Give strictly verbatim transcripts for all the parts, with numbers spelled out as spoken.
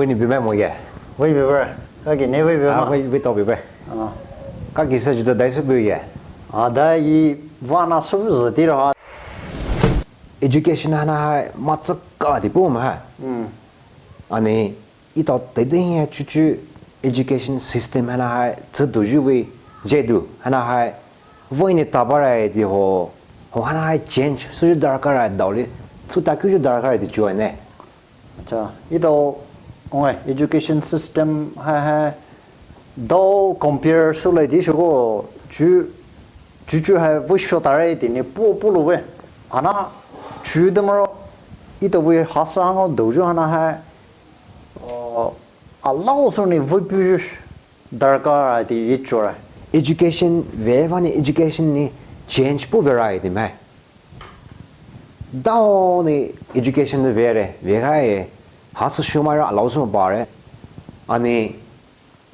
Ni bimai mo ye. Wei bibe. Kaki ne wei bibe. Ah, wei wei to bibe. Ah. Kaki sa juda dai su bi ye. Ah, dai i vana su zu ti ra. Education hana hai matsaka di pu ma ha. Hmm. Ani ito te de ya chuchu education system hana hai tsu du ju wei je du hana hai wei ni ta ba rai di ho ho hana hai change su ju darkar rai dao li su ta kyu ju darkar rai di ju ne. Acha, ito, ong ai, education system hai hai, dao compare su lai di shuko, chu, chu chu hai wei sho tare di ni pu pu lo wei. Ana, chu de maro, ito wei hasa ngao dou ju hana hai, uh, a lao su ni wei pu darkar di i chora. Education, wei wa ni education ni change pu wei rai di mai. Dao ni education de vere, ve kai, ha su shu mai ra, lao su ma ba re. Ani,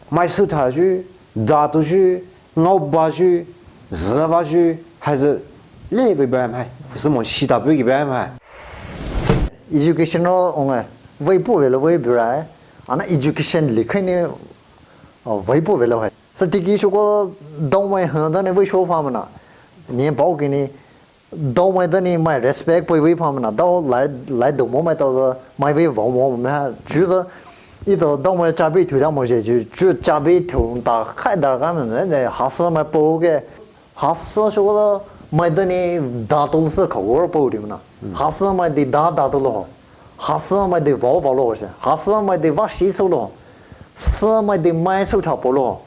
mai su ta ju, da tu ju, ngao ba ju, zi ba ju, hai zi, le ve ba mai, su mo shi ta bu ki ba mai. Education ro ong ai, wei pu ve lo wei bu rai, ana education li kai ni, oh, wei pu ve lo hai. Sa ti ki shu ko dao mai han da ni wei sho fa ma na, ni bao ki ni, dao mai da ni mai respect poi wei pha ma na, dao lai, lai dou mo mai tao da, mai wei vao mo mai ha, chu da, i dao dao mai cha bi thu da mo je, chu, chu cha bi thu ta khai da ka ma ne, ne, ha sa mai po ke, ha sa shu da, mai da ni da tu sa ka wor po di ma na. Ha sa mai di da da tu lo. Ha sa mai di vao vao lo she. Ha sa mai di wa shi su lo. Sa mai di mai su cha po lo.